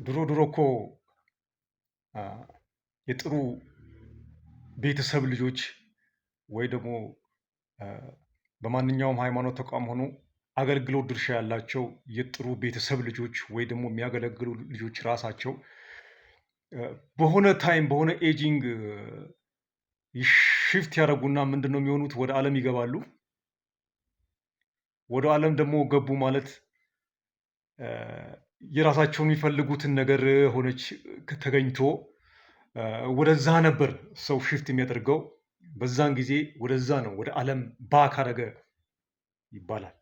ድሮ ድሮ እኮ የጥሩ ቤተሰብ ልጆች ወይ ደግሞ በማንኛውም ሃይማኖት ተቋም ሆኖ አገልግሎት ድርሻ ያላቸው የጥሩ ቤተሰብ ልጆች ወይ ደግሞ የሚያገለግሉ ልጆች ራሳቸው በሆነ time፣ በሆነ aging shift ያደረጉና ምንድን ነው የሚሆኑት? ወደ ዓለም ይገባሉ። ወደ ዓለም ደግሞ ገቡ ማለት የራሳቸውን የሚፈልጉትን ነገር ሆነች ተገኝቶ ወደዛ ነበር ሰው shift የሚያደርገው። በዛን ጊዜ ወደዛ ነው፣ ወደ ዓለም back አደረገ ይባላል።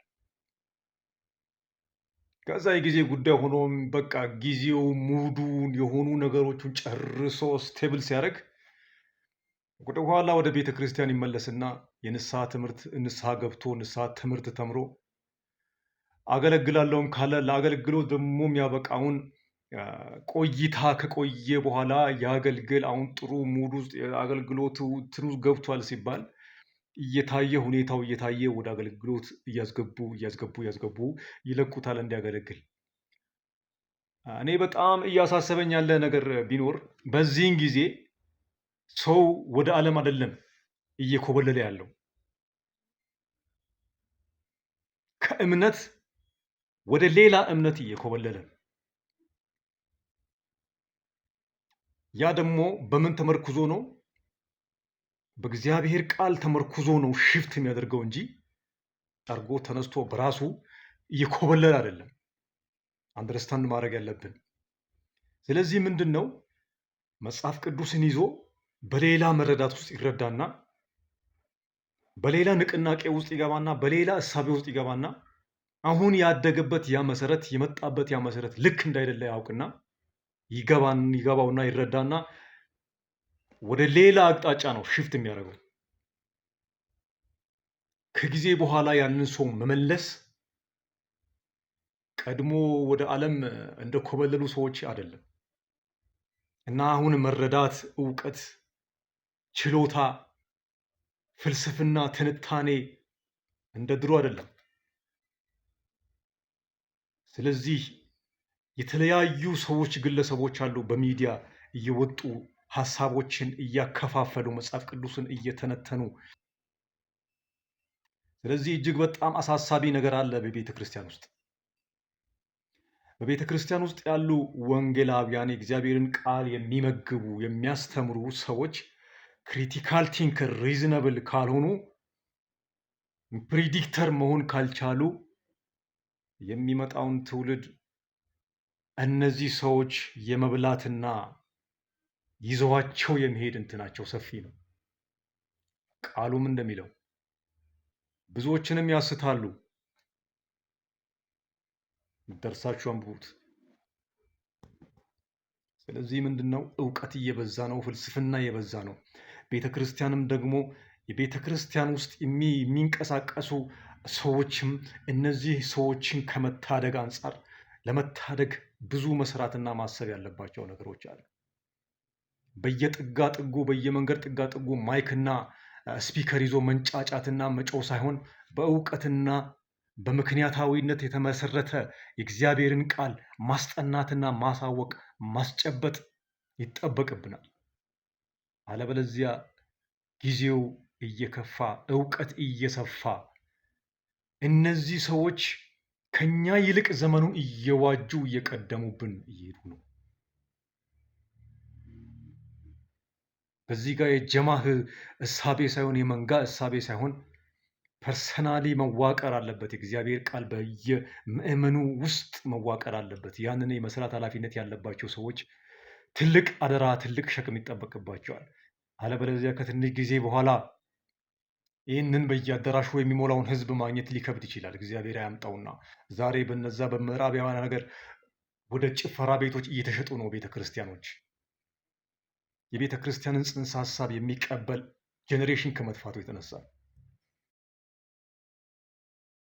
ከዛ የጊዜ ጉዳይ ሆኖም በቃ ጊዜው mood ኡን የሆኑ ነገሮቹን ጨርሶ stable ሲያደርግ ወደ ኋላ ወደ ቤተ ክርስቲያን ይመለስና የንስሐ ትምህርት፣ ንስሐ ገብቶ ንስሐ ትምህርት ተምሮ አገለግላለሁም ካለ ለአገልግሎት ደግሞ የሚያበቃውን ቆይታ ከቆየ በኋላ ያገልግል። አሁን ጥሩ mood ውስጥ የአገልግሎቱ እንትኑ ገብቷል ሲባል እየታየ፣ ሁኔታው እየታየ ወደ አገልግሎት እያስገቡ እያስገቡ እያስገቡ ይለቁታል እንዲያገለግል። እኔ በጣም እያሳሰበኝ ያለ ነገር ቢኖር በዚህን ጊዜ ሰው ወደ ዓለም አይደለም እየኮበለለ ያለው፣ ከእምነት ወደ ሌላ እምነት እየኮበለለ ነው። ያ ደግሞ በምን ተመርኩዞ ነው? በእግዚአብሔር ቃል ተመርኩዞ ነው shift የሚያደርገው እንጂ ጠርጎ ተነስቶ በራሱ እየኮበለለ አይደለም። Understand ማድረግ ያለብን። ስለዚህ ምንድን ነው፣ መጽሐፍ ቅዱስን ይዞ በሌላ መረዳት ውስጥ ይረዳና በሌላ ንቅናቄ ውስጥ ይገባና በሌላ እሳቤ ውስጥ ይገባና አሁን ያደገበት ያ መሰረት፣ የመጣበት ያ መሰረት ልክ እንዳይደለ ያውቅና ይገባን ይገባውና ይረዳና ወደ ሌላ አቅጣጫ ነው shift የሚያደርገው። ከጊዜ በኋላ ያንን ሰው መመለስ ቀድሞ ወደ ዓለም እንደኮበለሉ ሰዎች አይደለም። እና አሁን መረዳት፣ እውቀት፣ ችሎታ፣ ፍልስፍና፣ ትንታኔ እንደ ድሮ አይደለም። ስለዚህ የተለያዩ ሰዎች፣ ግለሰቦች አሉ፣ በሚዲያ እየወጡ ሀሳቦችን እያከፋፈሉ፣ መጽሐፍ ቅዱስን እየተነተኑ። ስለዚህ እጅግ በጣም አሳሳቢ ነገር አለ በቤተ ክርስቲያን ውስጥ። በቤተ ክርስቲያን ውስጥ ያሉ ወንጌላውያን፣ የእግዚአብሔርን ቃል የሚመግቡ፣ የሚያስተምሩ ሰዎች critical thinker፣ reasonable ካልሆኑ፣ predictor መሆን ካልቻሉ የሚመጣውን ትውልድ እነዚህ ሰዎች የመብላትና ይዘዋቸው የመሄድ እንትናቸው ሰፊ ነው። ቃሉም እንደሚለው ብዙዎችንም ያስታሉ። ደርሳችሁ አንብቡት። ስለዚህ ምንድን ነው፣ እውቀት እየበዛ ነው፣ ፍልስፍና እየበዛ ነው። ቤተ ክርስቲያንም ደግሞ የቤተ ክርስቲያን ውስጥ የሚንቀሳቀሱ ሰዎችም እነዚህ ሰዎችን ከመታደግ አንጻር ለመታደግ ብዙ መስራትና ማሰብ ያለባቸው ነገሮች አሉ። በየጥጋ ጥጉ፣ በየመንገድ ጥጋ ጥጉ mic ና speaker ይዞ መንጫጫትና መጮህ ሳይሆን በእውቀትና በምክንያታዊነት የተመሰረተ የእግዚአብሔርን ቃል ማስጠናትና ማሳወቅ፣ ማስጨበጥ ይጠበቅብናል። አለበለዚያ ጊዜው እየከፋ፣ እውቀት እየሰፋ፣ እነዚህ ሰዎች ከኛ ይልቅ ዘመኑን እየዋጁ እየቀደሙብን እየሄዱ ነው። በዚህ ጋር የጀማህ እሳቤ ሳይሆን፣ የመንጋ እሳቤ ሳይሆን personally መዋቀር አለበት። የእግዚአብሔር ቃል በየምእመኑ ውስጥ መዋቀር አለበት። ያንን የመስራት ኃላፊነት ያለባቸው ሰዎች ትልቅ አደራ፣ ትልቅ ሸክም ይጠበቅባቸዋል። አለበለዚያ ከትንሽ ጊዜ በኋላ ይህንን በየአዳራሹ የሚሞላውን ህዝብ ማግኘት ሊከብድ ይችላል። እግዚአብሔር አያምጣውና ዛሬ በነዛ በምዕራባውያን ነገር ወደ ጭፈራ ቤቶች እየተሸጡ ነው ቤተ ክርስቲያኖች። የቤተ ክርስቲያንን ጽንሰ ሀሳብ የሚቀበል generation ከመጥፋቱ የተነሳ